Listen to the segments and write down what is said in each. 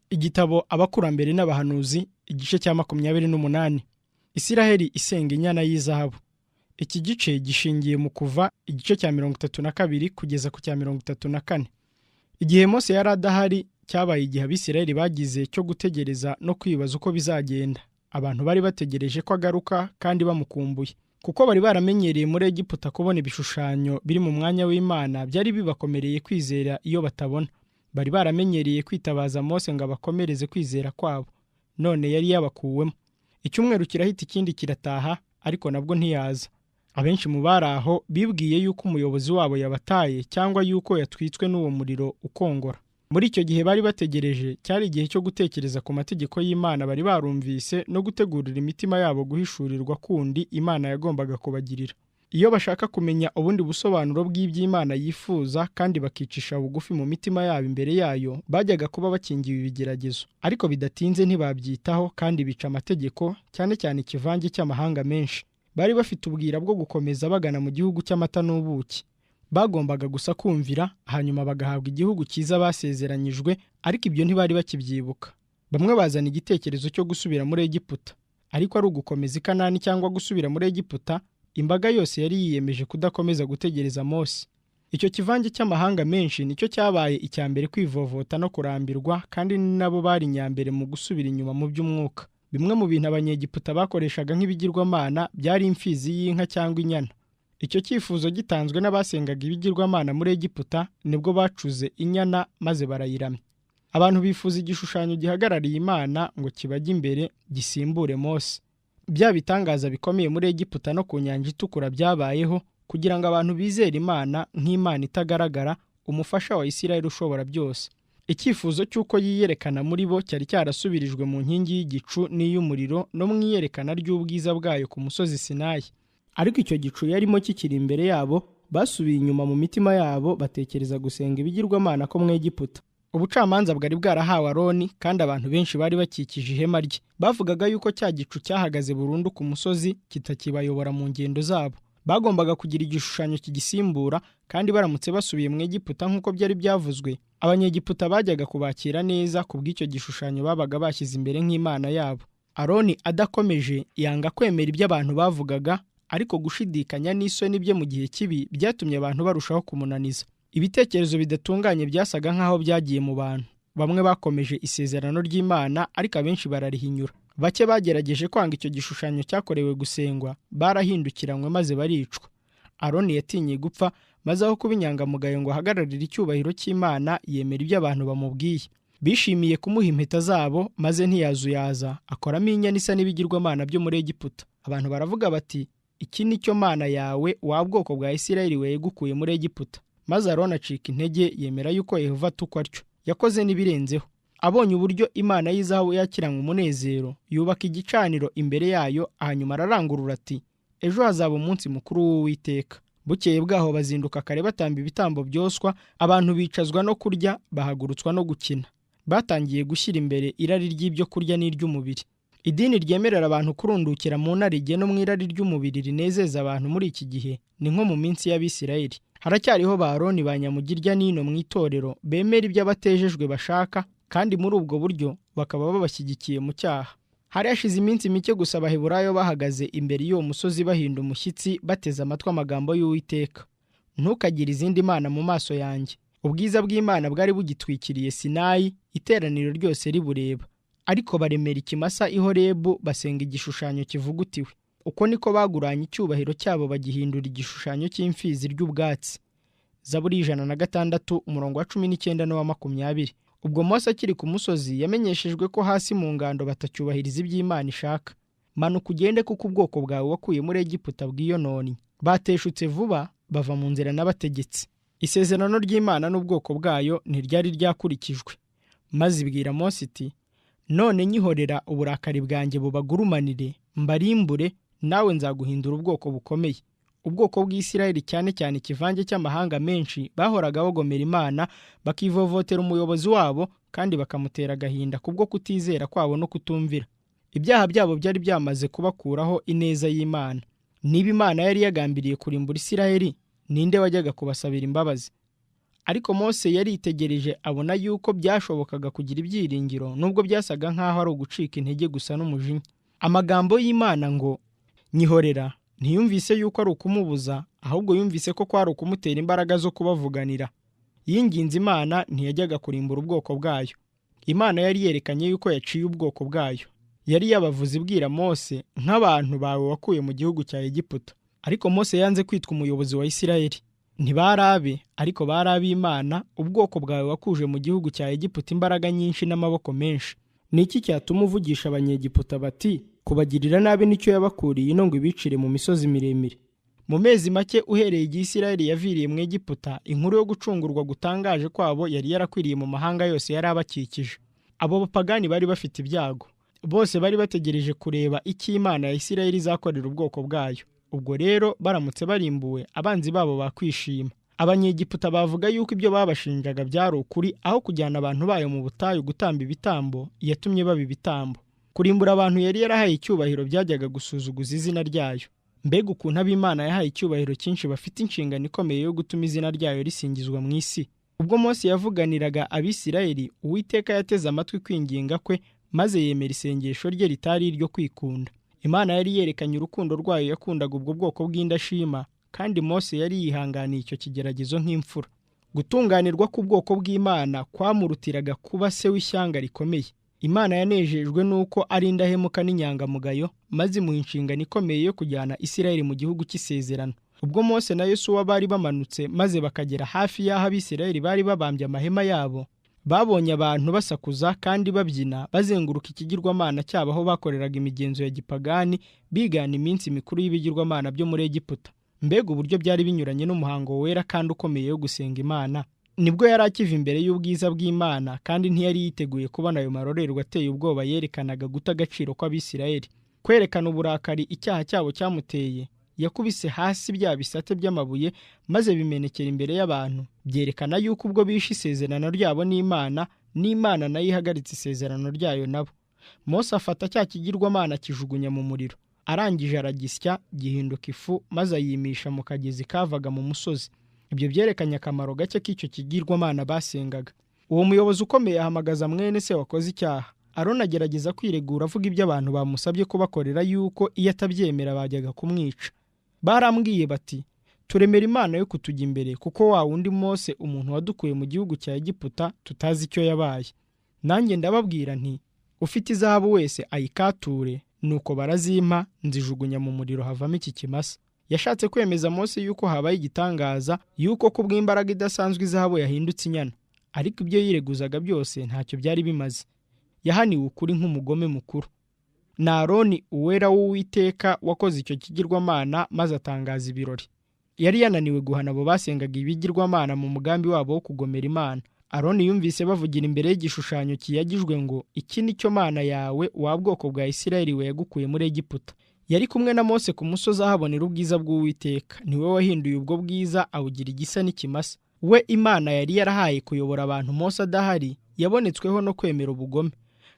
Igitabo Abakurambere n'Abahanuzi, igice cya 28. Isiraheli isenga inyana y'izahabu. Iki gice gishingiye mu Kuva igice cya 32 kugeza ku cya 34. Igihe Mose yari adahari cyabaye igihe Abisiraheli bagize cyo gutegereza no kwibaza uko bizagenda. Abantu bari bategereje ko agaruka kandi bamukumbuye, kuko bari baramenyereye muri Egiputa kubona ibishushanyo biri mu mwanya w'Imana. Byari bibakomereye kwizera iyo batabona. Bari baramenyereye kwitabaza Mose ngo abakomereze kwizera kwabo, none yari yabakuwemo. Icyumweru kirahita ikindi kirataha, ariko nabwo ntiyaza. Abenshi mu bari aho bibwiye yuko umuyobozi wabo yabataye cyangwa yuko yatwitswe n'uwo muriro ukongora. Muri icyo gihe bari bategereje, cyari igihe cyo gutekereza ku mategeko y'Imana bari barumvise no gutegurira imitima yabo guhishurirwa kundi Imana yagombaga kubagirira. Iyo bashaka kumenya ubundi busobanuro bw'iby'Imana yifuza kandi bakicisha bugufi mu mitima yabo imbere yayo, bajyaga kuba bakingiwe ibigeragezo. Ariko bidatinze ntibabyitaho kandi bica amategeko, cyane cyane ikivange cy'amahanga menshi. Bari bafite ubwira bwo gukomeza bagana mu gihugu cy'amata n'ubuki. Bagombaga gusa kumvira, hanyuma bagahabwa igihugu cyiza basezeranyijwe, ariko ibyo ntibari bakibyibuka. Bamwe bazana igitekerezo cyo gusubira muri Egiputa, ariko ari ugukomeza i Kanani cyangwa gusubira muri Egiputa. Imbaga yose yari yiyemeje kudakomeza gutegereza Mose. Icyo kivange cy'amahanga menshi nicyo cyabaye icya mbere kwivovota no kurambirwa, kandi ni nabo bari nyambere mu gusubira inyuma mu by'umwuka. Bimwe mu bintu Abanyegiputa bakoreshaga nk'ibigirwamana byari imfizi y'inka cyangwa inyana. Icyo cyifuzo gitanzwe n'abasengaga ibigirwamana muri Egiputa, nibwo bacuze inyana maze barayiramya. Abantu bifuza igishushanyo gihagarariye Imana ngo kibajye imbere gisimbure Mose. Bya bitangaza bikomeye muri Egiputa no ku nyanja itukura byabayeho kugira ngo abantu bizere Imana nk'Imana itagaragara, umufasha wa Isirayeli ushobora byose. Icyifuzo cy'uko yiyerekana muri bo cyari cyarasubirijwe mu nkingi y'igicu n'iy'umuriro no mu iyerekana ry'ubwiza bwayo ku musozi Sinayi. Ariko icyo gicu yarimo kikiri imbere yabo, basubiye inyuma mu mitima yabo batekereza gusenga ibigirwamana ko mu Egiputa. Ubucamanza bwari bwarahawe Aroni, kandi abantu benshi bari bakikije ihema rye. Bavugaga yuko cya gicu cyahagaze burundu ku musozi kitakibayobora mu ngendo zabo. Bagombaga kugira igishushanyo kigisimbura, kandi baramutse basubiye mu Egiputa nk'uko byari byavuzwe, Abanyegiputa bajyaga kubakira neza ku bw'icyo gishushanyo babaga bashyize imbere nk'Imana yabo. Aroni adakomeje yanga kwemera ibyo abantu bavugaga, ariko gushidikanya n'isoni bye mu gihe kibi byatumye abantu barushaho kumunaniza. Ibitekerezo bidatunganye byasaga nk'aho byagiye mu bantu. Bamwe bakomeje isezerano ry'Imana, ariko abenshi bararihinyura. Bake bagerageje kwanga icyo gishushanyo cyakorewe gusengwa, barahindukiranywe maze baricwa. Aroni yatinye gupfa, maze aho kuba inyangamugayo ngo ahagararire icyubahiro cy'Imana, yemera ibyo abantu bamubwiye. Bishimiye kumuha impeta zabo, maze ntiyazuyaza, akoramo inyana isa n'ibigirwamana byo muri Egiputa. Abantu baravuga bati, iki ni cyo Mana yawe wa bwoko bwa Isirayeli wegukuye muri Egiputa. Maze Aroni acika intege, yemera yuko Yehova atukwa atyo. Yakoze n'ibirenzeho. Abonye uburyo Imana y'izahabu yakiranywe umunezero, yubaka igicaniro imbere yayo, hanyuma ararangurura ati, ejo hazaba umunsi mukuru w'Uwiteka. Bukeye bwaho bazinduka kare batamba ibitambo byoswa, abantu bicazwa no kurya, bahagurutswa no gukina. Batangiye gushyira imbere irari ry'ibyo kurya n'iry'umubiri. Idini ryemerera abantu kurundukira mu narijye no mu irari ry'umubiri rinezeza abantu muri iki gihe ni nko mu minsi y'Abisirayeli. Haracyariho ba Aroni ba nyamugirya n'ino mu itorero bemera ibyo abatejejwe bashaka, kandi muri ubwo buryo bakaba babashyigikiye mu cyaha. Hari hashize iminsi mike gusa Abaheburayo bahagaze imbere y'uwo musozi bahinda umushyitsi, bateze amatwi amagambo y'Uwiteka. Ntukagire izindi mana mu maso yanjye. Ubwiza bw'Imana bwari bugitwikiriye Sinayi, iteraniro ryose ribureba. Ariko baremera ikimasa i Horebu, basenga igishushanyo kivugutiwe. Uko niko baguranye icyubahiro cyabo bagihindura igishushanyo cy'imfizi ry'ubwatsi. Zaburi 106 umurongo wa 19 n'uwa 20. Ubwo Mose akiri ku musozi yamenyeshejwe ko hasi mu ngando batacyubahiriza iby'Imana ishaka. Manuka ugende, kuko ubwoko bwawe wakuye muri Egiputa bwiyononnye. Bateshutse vuba bava mu nzira n'abategetsi. Isezerano ry'Imana n'ubwoko bwayo ntiryari ryakurikijwe. Maze ibwira Mose iti, none nyihorera uburakari bwanjye bubagurumanire, mbarimbure, nawe nzaguhindura ubwoko bukomeye. Ubwoko bw'Isirayeli, cyane cyane ikivange cy'amahanga menshi, bahoraga bagomera Imana, bakivovotera umuyobozi wabo, kandi bakamutera agahinda kubwo kutizera kwabo no kutumvira. Ibyaha byabo byari byamaze kubakuraho ineza y'Imana. Niba Imana yari yagambiriye kurimbura Isirayeli, ninde wajyaga kubasabira imbabazi? Ariko Mose yaritegereje abona yuko byashobokaga kugira ibyiringiro nubwo byasaga nkaho ari ugucika intege gusa n'umujinya. Amagambo y'Imana ngo nyihorera ntiyumvise yuko ari ukumubuza, ahubwo yumvise ko kwari ukumutera imbaraga zo kubavuganira. Yinginze Imana ntiyajyaga kurimbura ubwoko bwayo. Imana yari yerekanye yuko yaciye ubwoko bwayo. Yari yabavuze ibwira Mose nk'abantu bawe wakuye mu gihugu cya Egiputa. Ariko Mose yanze kwitwa umuyobozi wa Isirayeli. Ntibarabe, ariko bari ab'Imana, ubwoko bwawe wakuje mu gihugu cya Egiputa imbaraga nyinshi n'amaboko menshi. Ni iki cyatuma uvugisha Abanyegiputa bati kubagirira nabi nicyo yabakuriye ino ngo ibicire mu misozi miremire? Mu mezi make uhereye igihe Isirayeli yaviriye mu Egiputa, inkuru yo gucungurwa gutangaje kwabo yari yarakwiriye mu mahanga yose yari abakikije. Abo bapagani bari bafite ibyago. Bose bari bategereje kureba icyo Imana ya Isirayeli izakorera ubwoko bwayo. Ubwo rero baramutse barimbuwe, abanzi babo bakwishima. Abanyegiputa bavuga yuko ibyo babashinjaga byari ukuri, aho kujyana abantu bayo mu butayu gutamba ibitambo, yatumye baba ibitambo. Kurimbura abantu yari yarahaye icyubahiro byajyaga gusuzuguza izina ryayo. Mbega ukuntu ab'Imana yahaye icyubahiro cyinshi bafite inshingano ikomeye yo gutuma izina ryayo risingizwa mu isi. Ubwo Mose yavuganiraga Abisirayeli, Uwiteka yateze amatwi kwinginga kwe, maze yemera isengesho rye ritari iryo kwikunda. Imana yari yerekanye urukundo rwayo yakundaga ubwo bwoko bw'indashima, kandi Mose yari yihanganiye icyo kigeragezo nk'imfura. Gutunganirwa k'ubwoko bw'Imana kwamurutiraga kuba se w'ishyanga rikomeye. Imana yanejejwe nuko ari indahemuka n'inyangamugayo, maze imuha inshingano ikomeye yo kujyana Isirayeli mu gihugu cy'isezerano. Ubwo Mose na Yosuwa bari bamanutse maze bakagera hafi y'aho Abisirayeli bari babambye amahema yabo, babonye abantu basakuza kandi babyina bazenguruka ikigirwamana cyabo aho bakoreraga imigenzo ya gipagani, bigana iminsi mikuru y'ibigirwamana byo muri Egiputa. Mbega uburyo byari binyuranye n'umuhango wera kandi ukomeye wo gusenga Imana! Nibwo yari akiva imbere y'ubwiza bw'Imana, kandi ntiyari yiteguye kubona ayo marorerwa ateye ubwoba yerekanaga guta agaciro kw'Abisirayeli. Kwerekana uburakari icyaha cyabo cyamuteye, yakubise hasi bya bisate by'amabuye maze bimenekera imbere y'abantu, byerekana yuko ubwo bishe isezerano ryabo n'Imana, n'Imana nayo ihagaritse isezerano ryayo nabo. Mose afata cya kigirwamana kijugunya mu muriro, arangije aragisya gihinduka ifu, maze ayimisha mu kagezi kavaga mu musozi. Ibyo byerekanye akamaro gake k'icyo kigirwamana basengaga. Uwo muyobozi ukomeye ahamagaza mwene se wakoze icyaha. Aroni agerageza kwiregura avuga ibyo abantu bamusabye kubakorera, yuko iyo atabyemera bajyaga kumwica. Barambwiye bati turemera Imana yo kutujya imbere, kuko wa wundi Mose umuntu wadukuye mu gihugu cya Egiputa tutazi icyo yabaye. Nanjye ndababwira nti ufite izahabu wese ayikature. Nuko barazimpa, nzijugunya mu muriro havamo iki kimasa. Yashatse kwemeza Mose yuko habaye igitangaza, yuko kubw'imbaraga idasanzwe izahabu yahindutse inyana. Ariko ibyo yireguzaga byose ntacyo byari bimaze. Yahaniwe ukuri nk'umugome mukuru. Na Aroni uwera w'Uwiteka wakoze icyo kigirwamana maze atangaza ibirori. Yari yananiwe guhana abo basengaga ibigirwamana mu mugambi wabo wo kugomera Imana. Aroni yumvise bavugira imbere y'igishushanyo kiyagijwe ngo iki ni cyo Mana yawe wa bwoko bwa Isirayeli we yagukuye muri Egiputa. Yari kumwe na Mose ku musozi ahabonera ubwiza bw'Uwiteka. Niwe wahinduye ubwo bwiza awugira igisa n'ikimasa. We Imana yari yarahaye kuyobora abantu Mose adahari, yabonetsweho no kwemera ubugome.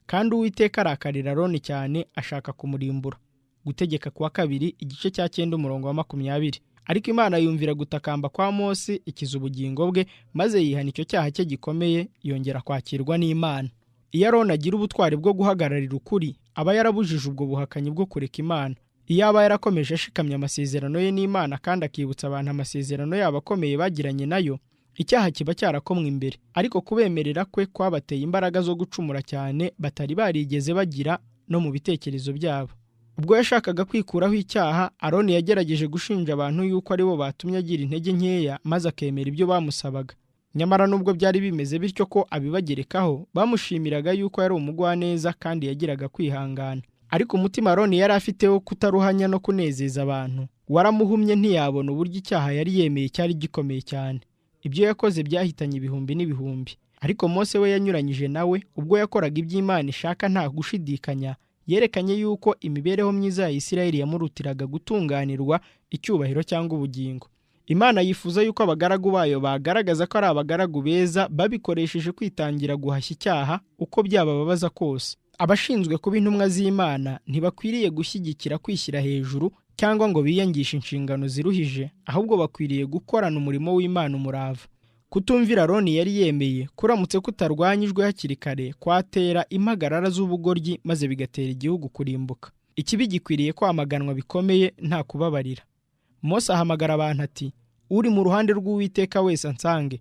Kandi Uwiteka arakarira Aroni cyane ashaka kumurimbura. Gutegeka kwa kabiri igice cya 9 umurongo wa 20. Ariko Imana yumvira gutakamba kwa Mose ikiza ubugingo bwe, maze yihana icyo cyaha cye gikomeye, yongera kwakirwa n'Imana. Iyo Aroni agira ubutwari bwo guhagararira ukuri, aba yarabujije ubwo buhakanyi bwo kureka Imana. Iyo aba yarakomeje ashikamye amasezerano ye n'Imana kandi akibutsa abantu amasezerano yabo akomeye bagiranye nayo, icyaha kiba cyarakomwe imbere. Ariko kubemerera kwe kwabateye imbaraga zo gucumura cyane batari barigeze bagira no mu bitekerezo byabo. Ubwo yashakaga kwikuraho icyaha, Aroni yagerageje gushinja abantu yuko ari bo batumye agira intege nkeya, maze akemera ibyo bamusabaga. Nyamara nubwo byari bimeze bityo ko abibagerekaho, bamushimiraga yuko yari umugwaneza kandi yagiraga kwihangana. Ariko umutima Aroni yari afite wo kutaruhanya no kunezeza abantu waramuhumye, ntiyabona uburyo icyaha yari yemeye cyari gikomeye cyane. Ibyo yakoze byahitanye ibihumbi n'ibihumbi. Ariko Mose we yanyuranyije nawe ubwo yakoraga iby'Imana ishaka nta gushidikanya. Yerekanye yuko imibereho myiza ya Isirayeli yamurutiraga gutunganirwa, icyubahiro cyangwa ubugingo. Imana yifuza yuko abagaragu bayo bagaragaza ko ari abagaragu beza babikoresheje kwitangira guhashya icyaha uko byabababaza kose. Abashinzwe kuba intumwa z'Imana ntibakwiriye gushyigikira kwishyira hejuru cyangwa ngo biyangishe inshingano ziruhije, ahubwo bakwiriye gukorana umurimo w'Imana umurava. Kutumvira Aroni yari yemeye kuramutse kutarwanyijwe hakiri kare kwatera impagarara z'ubugoryi maze bigatera igihugu kurimbuka. Ikibi gikwiriye kwamaganwa bikomeye nta kubabarira. Mose ahamagara abantu ati: uri mu ruhande rw'Uwiteka wese ansange.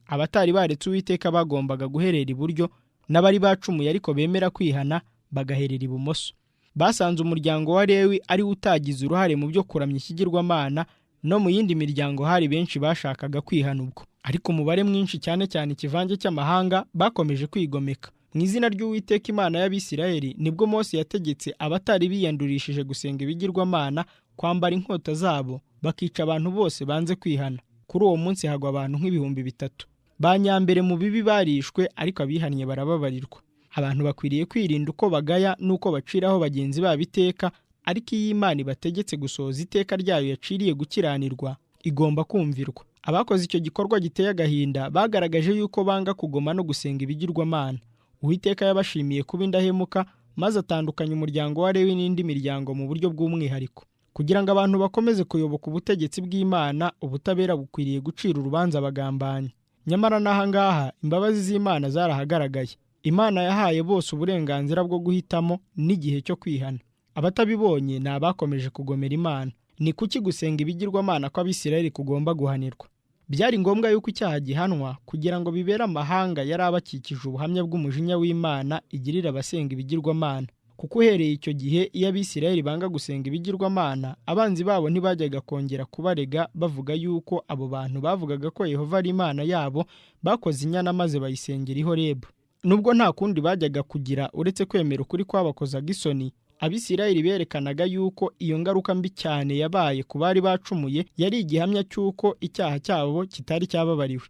Abatari baretse Uwiteka bagombaga guherera iburyo, n'abari bacumuye ariko bemera kwihana bagaherera ibumoso. Basanze umuryango wa Lewi ari utagize uruhare mu byo kuramya ikigirwamana, no mu yindi miryango hari benshi bashakaga kwihana ubwo, ariko umubare mwinshi cyane cyane ikivange cy'amahanga bakomeje kwigomeka. Mu izina ry'Uwiteka Imana y'Abisirayeli nibwo Mose yategetse abatari biyandurishije gusenga ibigirwamana kwambara inkota zabo bakica abantu bose banze kwihana. Kuri uwo munsi hagwa abantu nk'ibihumbi 3. Ba nyambere mu bibi barishwe, ariko abihannye barababarirwa. Abantu bakwiriye kwirinda uko bagaya n'uko baciraho bagenzi babo iteka, ariko iyo Imana ibategetse gusohoza iteka ryayo yaciriye gukiranirwa, igomba kumvirwa. Abakoze icyo gikorwa giteye agahinda bagaragaje yuko banga kugoma no gusenga ibigirwamana. Uwiteka yabashimiye kuba indahemuka, maze atandukanya umuryango wa Lewi n'indi miryango mu buryo bw'umwihariko. Kugira ngo abantu bakomeze kuyoboka ubutegetsi bw'Imana, ubutabera bukwiriye gucira urubanza abagambanyi. Nyamara n'aha ngaha imbabazi z'Imana zarahagaragaye. Imana yahaye bose uburenganzira bwo guhitamo n'igihe cyo kwihana. Abatabibonye ni abakomeje kugomera Imana. Ni kuki gusenga ibigirwamana kw'Abisirayeli kugomba guhanirwa? Byari ngombwa yuko icyaha gihanwa kugira ngo bibere amahanga yari abakikije ubuhamya bw'umujinya w'Imana igirira abasenga ibigirwamana. Kuko uhereye icyo gihe iyo Abisirayeli banga gusenga ibigirwamana, abanzi babo ntibajyaga kongera kubarega bavuga yuko abo bantu bavugaga ko Yehova ari Imana yabo bakoze inyana maze bayisengera i Horebu. Nubwo nta kundi bajyaga kugira uretse kwemera ukuri kwabakozaga isoni, Abisirayeli berekanaga yuko iyo ngaruka mbi cyane yabaye ku bari bacumuye yari igihamya cy'uko icyaha cyabo kitari cyababariwe.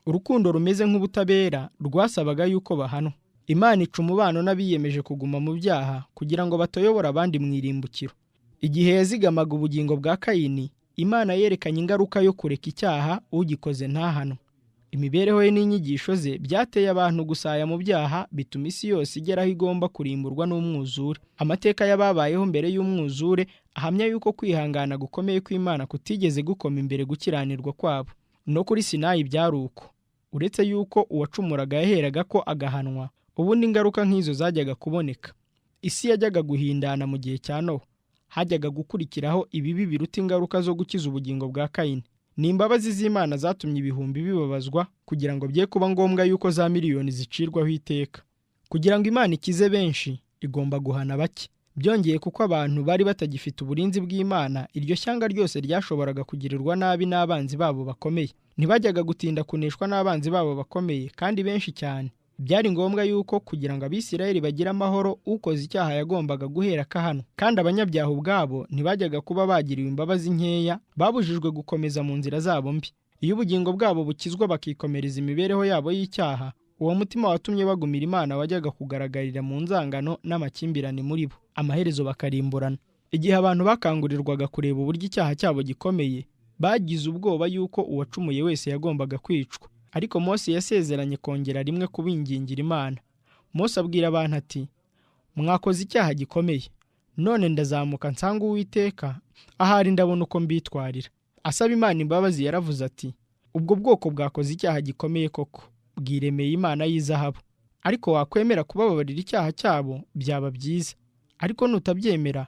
Urukundo rumeze nk'ubutabera rwasabaga yuko bahanwa. Imana ica umubano n'abiyemeje kuguma mu byaha kugira ngo batayobora abandi mu irimbukiro. Igihe yazigamaga ubugingo bwa Kayini, Imana yerekanye ingaruka yo kureka icyaha ugikoze ntahanwe. Imibereho ye n'inyigisho ze byateye abantu gusaya mu byaha, bituma isi yose igera aho igomba kurimburwa n'umwuzure. Amateka y'ababayeho mbere y'umwuzure ahamya yuko kwihangana gukomeye kw'Imana kutigeze gukoma imbere gukiranirwa kwabo. No kuri Sinayi byari uko. Uretse yuko uwacumuraga yaheraga ko agahanwa, ubundi ingaruka nk'izo zajyaga kuboneka. Isi yajyaga guhindana mu gihe cya Nowa. Hajyaga gukurikiraho ibibi biruta ingaruka zo gukiza ubugingo bwa Kayini. Ni imbabazi z'Imana zatumye ibihumbi bibabazwa kugira ngo bye kuba ngombwa yuko za miliyoni zicirwaho iteka. Kugira ngo Imana ikize benshi, igomba guhana bake. Byongeye kuko abantu bari batagifite uburinzi bw'Imana, iryo shyanga ryose ryashoboraga kugirirwa nabi n'abanzi babo bakomeye. Ntibajyaga gutinda kuneshwa n'abanzi babo bakomeye kandi benshi cyane. Byari ngombwa yuko kugira ngo Abisirayeli bagire amahoro, ukoze icyaha yagombaga guhera akahano. Kandi abanyabyaha ubwabo ntibajyaga kuba bagiriwe imbabazi nkeya, babujijwe gukomeza mu nzira zabo mbi. Iyo ubugingo bwabo bukizwa bakikomereza imibereho yabo y'icyaha, uwo mutima watumye bagumira Imana wajyaga kugaragarira mu nzangano n'amakimbirane muri bo, amaherezo bakarimburana. Igihe abantu bakangurirwaga kureba uburyo icyaha cyabo gikomeye, bagize ubwoba yuko uwacumuye wese yagombaga kwicwa. Ariko Mose yasezeranye kongera rimwe kubingingira Imana. Mose abwira abantu ati: mwakoze icyaha gikomeye, none ndazamuka nsanga Uwiteka, ahari ndabona uko mbitwarira. Asaba Imana imbabazi yaravuze ati: ubwo bwoko bwakoze icyaha gikomeye koko, bwiremeye Imana y'izahabu. Ariko wakwemera kubababarira icyaha cyabo byaba byiza, ariko nutabyemera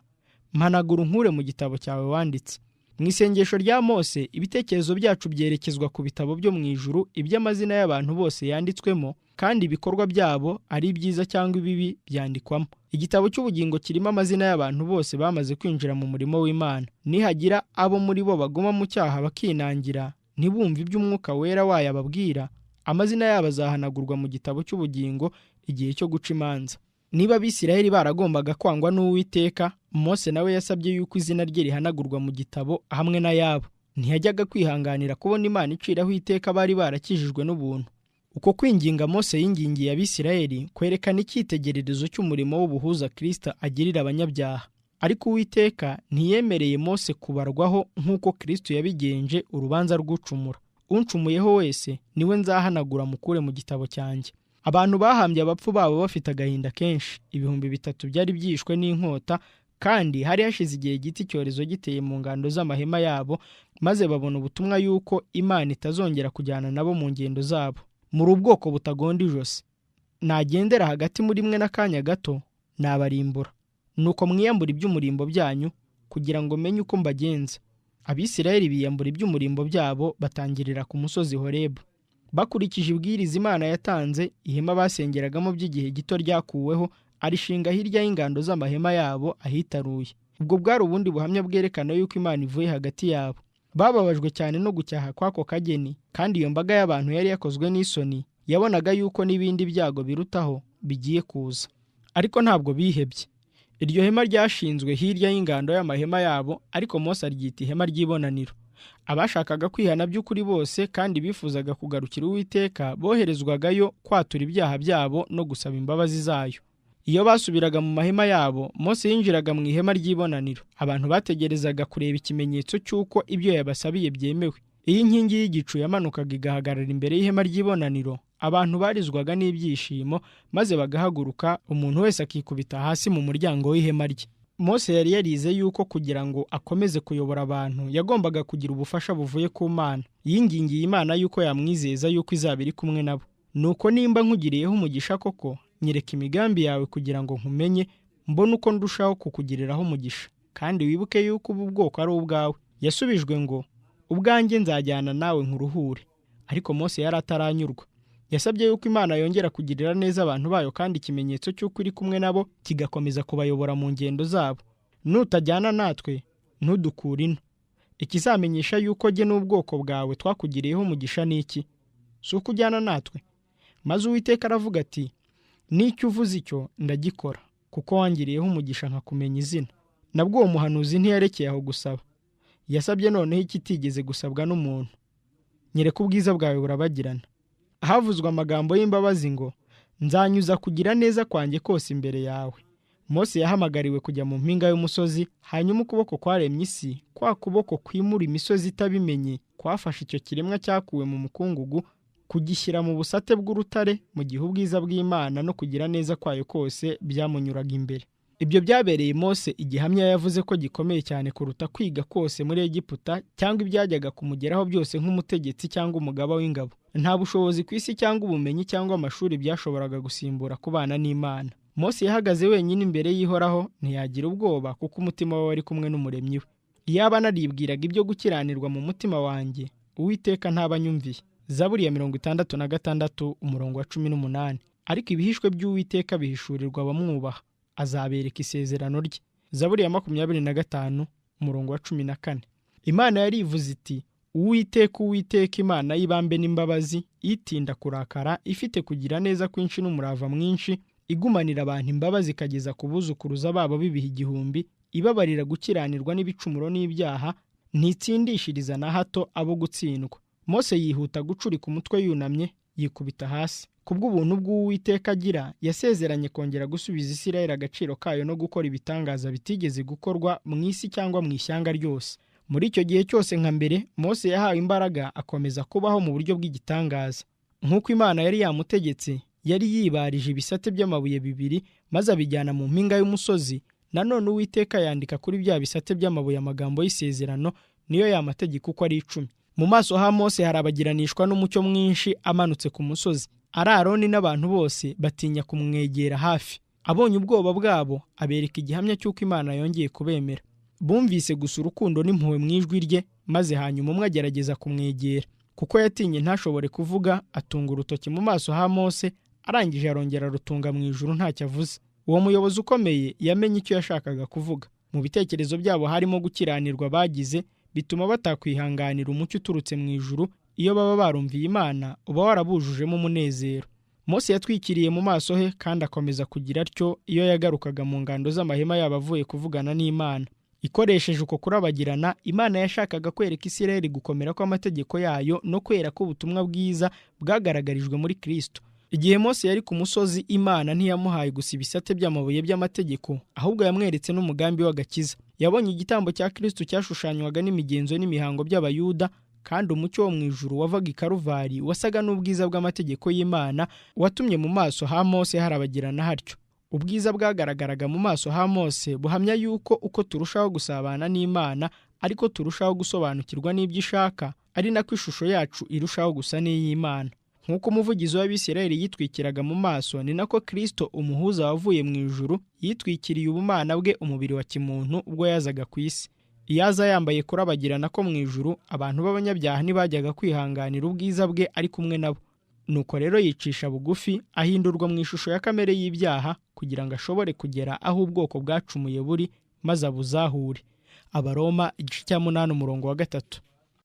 mpanagura unkure mu gitabo cyawe wanditse. Mu isengesho rya Mose, ibitekerezo byacu byerekezwa ku bitabo byo mu ijuru, iby'amazina y'abantu bose yanditswemo, kandi ibikorwa byabo ari ibyiza cyangwa ibibi byandikwamo. Igitabo cy'ubugingo kirimo amazina y'abantu bose bamaze kwinjira mu murimo w'Imana. Nihagira abo muri bo baguma mu cyaha bakinangira, ntibumve iby'Umwuka Wera wayo ababwira, amazina yabo azahanagurwa mu gitabo cy'ubugingo igihe cyo guca imanza. Niba Abisirayeli baragombaga kwangwa n'Uwiteka, Mose nawe yasabye yuko izina rye rihanagurwa mu gitabo hamwe n'ayabo. Ntiyajyaga kwihanganira kubona Imana iciraho iteka bari barakijijwe n'ubuntu. Uko kwinginga Mose yingingiye Abisirayeli kwerekana icyitegererezo cy'umurimo w'ubuhuza Kristo agirira abanyabyaha. Ariko Uwiteka ntiyemereye Mose kubarwaho nk'uko Kristo yabigenje urubanza rw'ucumura. Uncumuyeho wese niwe nzahanagura mukure mu gitabo cyanjye. Abantu bahambye abapfu babo bafite agahinda kenshi. 3000 byari byishwe n'inkota, Kandi hari hashize igihe gito icyorezo giteye mu ngando z'amahema yabo, maze babona ubutumwa yuko Imana itazongera kujyana nabo mu ngendo zabo. Muri ubwoko butagonda ijosi, nagendera hagati muri mwe n'akanya gato nabarimbura. Nuko mwiyambura iby'umurimbo byanyu kugira ngo menye uko mbagenza. Abisirayeli biyambura iby'umurimbo byabo batangirira ku musozi Horebu. Bakurikije ibwiriza Imana yatanze, ihema basengeragamo by'igihe gito ryakuweho, arishinga hirya y'ingando z'amahema yabo ahitaruye. Ubwo bwari ubundi buhamya bwerekana yuko Imana ivuye hagati yabo. Bababajwe cyane no gucyaha kw'ako kageni, kandi iyo mbaga y'abantu yari yakozwe n'isoni yabonaga yuko n'ibindi byago birutaho bigiye kuza. Ariko ntabwo bihebye. Iryo hema ryashinzwe hirya y'ingando y'amahema yabo, ariko Mose aryita ihema ry'ibonaniro. Abashakaga kwihana by'ukuri bose kandi bifuzaga kugarukira Uwiteka boherezwagayo kwatura ibyaha byabo no gusaba imbabazi zayo. Iyo basubiraga mu mahema yabo, Mose yinjiraga mu ihema ry'ibonaniro. Abantu bategerezaga kureba ikimenyetso cy'uko ibyo yabasabiye byemewe. Iyo inkingi y'igicu yamanukaga igahagarara imbere y'ihema ry'ibonaniro, abantu barizwaga n'ibyishimo maze bagahaguruka, umuntu wese akikubita hasi mu muryango w'ihema rye. Mose yari yarize yuko kugira ngo akomeze kuyobora abantu yagombaga kugira ubufasha buvuye ku Mana. Yingingiye Imana yuko yamwizeza yuko izaba iri kumwe nabo. Nuko nimba nkugiriyeho umugisha koko, nyereka imigambi yawe kugira ngo nkumenye, mbone uko ndushaho kukugiriraho umugisha. Kandi wibuke yuko ubu bwoko ari ubwawe. Yasubijwe ngo, ubwanjye nzajyana nawe nkuruhure. Ariko Mose yari ataranyurwa. Yasabye yuko Imana yongera kugirira neza abantu bayo kandi ikimenyetso cy'uko iri kumwe nabo kigakomeza kubayobora mu ngendo zabo. Nutajyana natwe ntudukure ino. Ikizamenyesha yuko jye n'ubwoko bwawe twakugiriyeho umugisha ni iki? Si uko ujyana natwe? Maze Uwiteka aravuga ati, n'icyo uvuze icyo ndagikora, kuko wangiriyeho umugisha nkakumenya izina. Nabwo uwo muhanuzi ntiyarekeye aho gusaba. Yasabye noneho ikitigeze gusabwa n'umuntu. Nyereka ubwiza bwawe burabagirana. Havuzwe amagambo y'imbabazi ngo, nzanyuza kugira neza kwanjye kose imbere yawe. Mose yahamagariwe kujya mu mpinga y'umusozi, hanyuma ukuboko kwaremye isi, kwa kuboko kwimura imisozi itabimenye, kwafashe icyo kiremwa cyakuwe mu mukungugu kugishyira mu busate bw'urutare, mu gihe ubwiza bw'Imana no kugira neza kwayo kose byamunyuraga imbere. Ibyo byabereye Mose igihamya yavuze ko gikomeye cyane kuruta kwiga kose muri Egiputa cyangwa ibyajyaga kumugeraho byose nk'umutegetsi cyangwa umugaba w'ingabo. Nta bushobozi ku isi cyangwa ubumenyi cyangwa amashuri byashoboraga gusimbura kubana n'Imana. Mose yahagaze wenyine imbere y'Ihoraho, ntiyagira ubwoba kuko umutima we wari kumwe n'Umuremyi we. Iyaba naribwiraga ibyo gukiranirwa mu mutima wanjye, Uwiteka ntabanyumviye. Zaburi ya 66 umurongo wa 18. Ariko ibihishwe by'Uwiteka bihishurirwa abamwubaha, azabereka isezerano rye. Zaburi ya 25 umurongo wa 14. Imana yarivuze iti, Uwiteka Uwiteka Imana y'ibambe n'imbabazi, itinda kurakara, ifite kugira neza kwinshi n'umurava mwinshi, igumanira abantu imbabazi ikageza ku buzukuruza babo b'ibihe igihumbi, ibabarira gukiranirwa n'ibicumuro n'ibyaha, ntitsindishiriza na hato abo gutsindwa. Mose yihuta gucurika umutwe yunamye, yikubita hasi. Kubw'ubuntu bw'Uwiteka agira, yasezeranye kongera gusubiza Isirayeli agaciro kayo no gukora ibitangaza bitigeze gukorwa mu isi cyangwa mu ishyanga ryose. Muri icyo gihe cyose nka mbere, Mose yahawe imbaraga akomeza kubaho mu buryo bw'igitangaza. Nk'uko Imana yari yamutegetse, yari yibarije ibisate by'amabuye bibiri maze abijyana mu mpinga y'umusozi. Nanone Uwiteka yandika kuri bya bisate by'amabuye amagambo y'isezerano, niyo ya mategeko uko ari 10. Mu maso ha Mose harabagiranishwa n'umucyo mwinshi amanutse ku musozi. Ari Aroni n'abantu bose batinya kumwegera hafi. Abonye ubwoba bwabo, abereka igihamya cy'uko Imana yongeye kubemera. Bumvise gusa urukundo n'impuhwe mu ijwi rye, maze hanyuma umwe agerageza kumwegera. Kuko yatinye ntashobore kuvuga, atunga urutoki mu maso ha Mose, arangije arongera arutunga mu ijuru ntacyo avuze. Uwo muyobozi ukomeye yamenye icyo yashakaga kuvuga. Mu bitekerezo byabo harimo gukiranirwa bagize, bituma batakwihanganira umucyo uturutse mu ijuru. Iyo baba barumviye Imana, uba warabujujemo umunezero. Mose yatwikiriye mu maso he kandi akomeza kugira atyo iyo yagarukaga mu ngando z'amahema yabo avuye kuvugana n'Imana. Ikoresheje uko kurabagirana, Imana yashakaga kwereka Isirayeli gukomera kw'amategeko yayo no kwera k'ubutumwa bwiza bwagaragarijwe muri Kristo. Igihe Mose yari ku musozi, Imana ntiyamuhaye gusa ibisate by'amabuye by'amategeko, ahubwo yamweretse n'umugambi w'agakiza. Yabonye igitambo cya Kristo cyashushanywaga n'imigenzo n'imihango by'Abayuda, kandi umucyo wo mu ijuru wavaga i Karuvari wasaga n'ubwiza bw'amategeko y'Imana, watumye mu maso ha Mose harabagirana hatyo. Ubwiza bwagaragaraga mu maso ha Mose buhamya yuko uko turushaho gusabana n'Imana ariko turushaho gusobanukirwa n'ibyo ishaka, ari nako ishusho yacu irushaho gusa n'iy'Imana. Nk'uko umuvugizi w'Abisirayeli yitwikiraga mu maso, ni nako Kristo umuhuza wavuye mu ijuru yitwikiriye ubumana bwe umubiri wa kimuntu ubwo yazaga ku isi. Iyo aza yambaye kurabagirana ko mu ijuru, abantu b'abanyabyaha ntibajyaga kwihanganira ubwiza bwe ari kumwe nabo. Nuko rero yicisha bugufi, ahindurwa mu ishusho ya kamere y'ibyaha kugira ngo ashobore kugera aho ubwoko bwacumuye buri, maze abuzahure. Abaroma igice cya 8 umurongo wa 3.